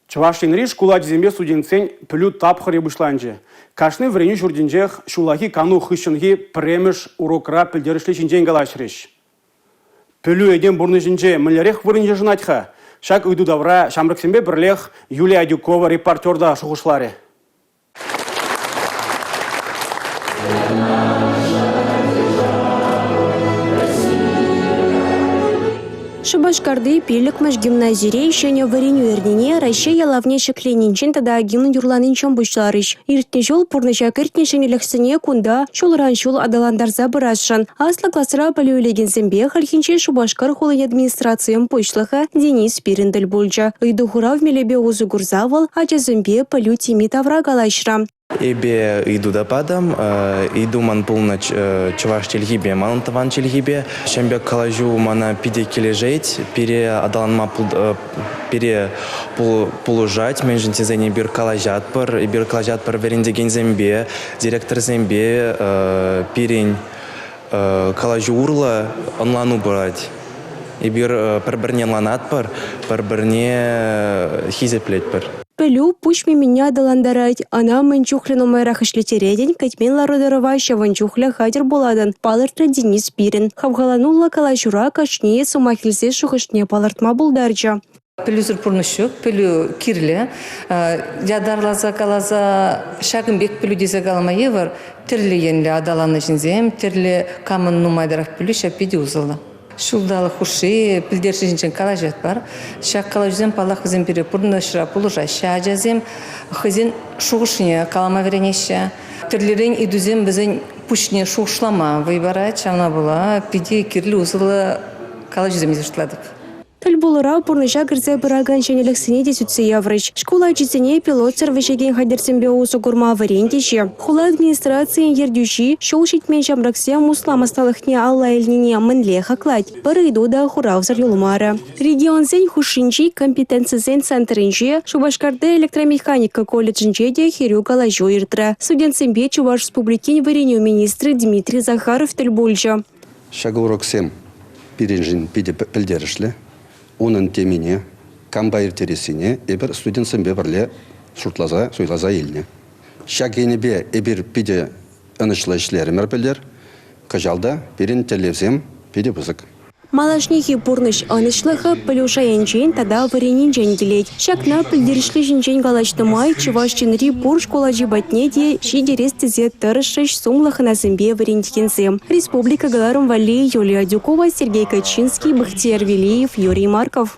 Чӑваш Енри шкул ачисемпе студентсен пӗлӳ тапхӑрӗ пуҫланчӗ. Кашни вӗренӳ ҫуртӗнчех ҫуллахи кану хыҫҫӑнхи пӗрремӗш урокра пӗлтерӗшли ҫинчен калаҫрӗҫ. Пӗлӳ этем пурнӑҫӗнче мӗнлерех вырӑн йышӑнать-ха? Ҫак ыйту тавра ҫамрӑксемпе пӗрлех Юлия Адюкова репортер та шухӑшларӗ. Шупашкарти 5-мӗш гимназире ҫӗнӗ вӗренӳ эрнине Раҫҫей ялавне ҫӗкленинчен тата гимн юрланинчен пуҫларӗҫ. Иртнӗ ҫул пурнӑҫа кӗртнӗ ҫӗнӗлӗхсене кунта ҫулран-ҫул аталантарса пырасшӑн. Аслӑ класра пӗлӳ илекенсемпе хальхинче Шупашкар хулин администрацийӗн пуҫлӑхӗ Денис Спирин тӗл пулчӗ. Ыйту-хурав мелӗпе усӑ курса вӑл ачасемпе пӗлӳ теми тавра калаҫрӗ. Эпӗ ыйту та патӑм. Ыйту ман пулнӑ чӑваш чӗлхипе, манӑн тӑван чӗлхепе. Ҫавӑн пек калаҫу мана питӗ килӗшет. Пире аталанма пире пулӑшать, мӗншӗн тесен эпир калаҫатпӑр, эпир калаҫатпӑр вӗрентекенсемпе, директорсемпе. Пирӗн калаҫу урлӑ ӑнлану пырать. Эпир пӗр-пӗрне ӑнланатпӑр, пӗр-пӗрне хисеплетпӗр. Пӗлӳ пуҫ мимине аталантарать, ӑна мӗн чухлӗ нумайрах ӗҫлеттеретӗн, кӗтмен лару-тӑрӑва ҫавӑн чухлӗ хатӗр пулатӑн, палӑртрӗ Денис Спирин. Хавхалануллӑ калаҫура кашнийӗ сӑмах илсе шухӑшне палӑртма пултарчӗ. Пӗлӳсӗр пурнӑҫ ҫук, пӗлӳ кирлӗ. Ятарласа каласа ҫакӑн пек пӗлӳ тесе калама йывӑр. Тӗрлӗ енлӗ аталаннӑ ҫынсем, тӗрлӗ камӑн нумайтарах пӗлӳ ҫав питӗ усӑллӑ. Ҫулталӑк хушши пӗлтерӗшӗ ҫинчен калаҫатпӑр. Ҫак калаҫусем, паллах, вӗсем пире пурнӑҫра пулӑшаҫҫӗ. Ачасем хӑйсен шухӑшне калама вӗренеҫҫӗ. Тӗрлӗрен ыйтусем вӗсен пуҫне шухӑшлама вӑй парать. Ҫавна пула питӗ кирлӗ, усӑллӑ калаҫусем тесе шутлатӑп. Тӗлпулура пурнӑҫа кӗрсе пыракан ҫӗнӗлӗхсене те сӳтсе яврӗҫ. Шкул ачисене пилотсӑр вӗҫекен хатӗрсемпе усӑ курма вӗрентӗҫ-и? Хула администрацийӗн ертӳҫи ҫул ҫитмен ҫамрӑксем услам ӑсталӑхне алла илнине мӗнле хаклать? Пӗр ыйту та хуравсӑр юлмарӗ. Регионсен хушшинчи компетенцисен центрӗнче Шупашкарти электромеханика колледжӗнче те хӗрӳ калаҫу иртрӗ. Студентсемпе Чӑваш Республикин вӗренӳ министрӗ Дмитрий Захаров тӗл пулчӗ. Ҫак уроксем пирӗншӗн питӗ пӗлтерӗшлӗ. Унӑн темине, кампа ирттерессине эпир студентсемпе пӗрле шутласа, суйласа илнӗ. Ҫак енӗпе эпир питӗ ӑнӑҫлӑ ӗҫлерӗмӗр пӗлтӗр. Кӑҫал та пирӗн тӗллевсем питӗ пысӑк. Малашнехи пурнӑҫ ӑнӑҫлӑхӗ пӗлӳ шайӗнчен тата вӗреннинчен килет. Ҫакна пӗлтерӗшли ҫинчен калаҫнӑ май Чӑваш Енри пур шкул ачи патне те ҫитерес тесе тӑрӑшрӗҫ сумлӑ хӑнасемпе вӗрентекенсем. Республика кӑларӑм валли Юлия Адюкова, Сергей Качинский, Бахтияр Велиев, Юрий Марков.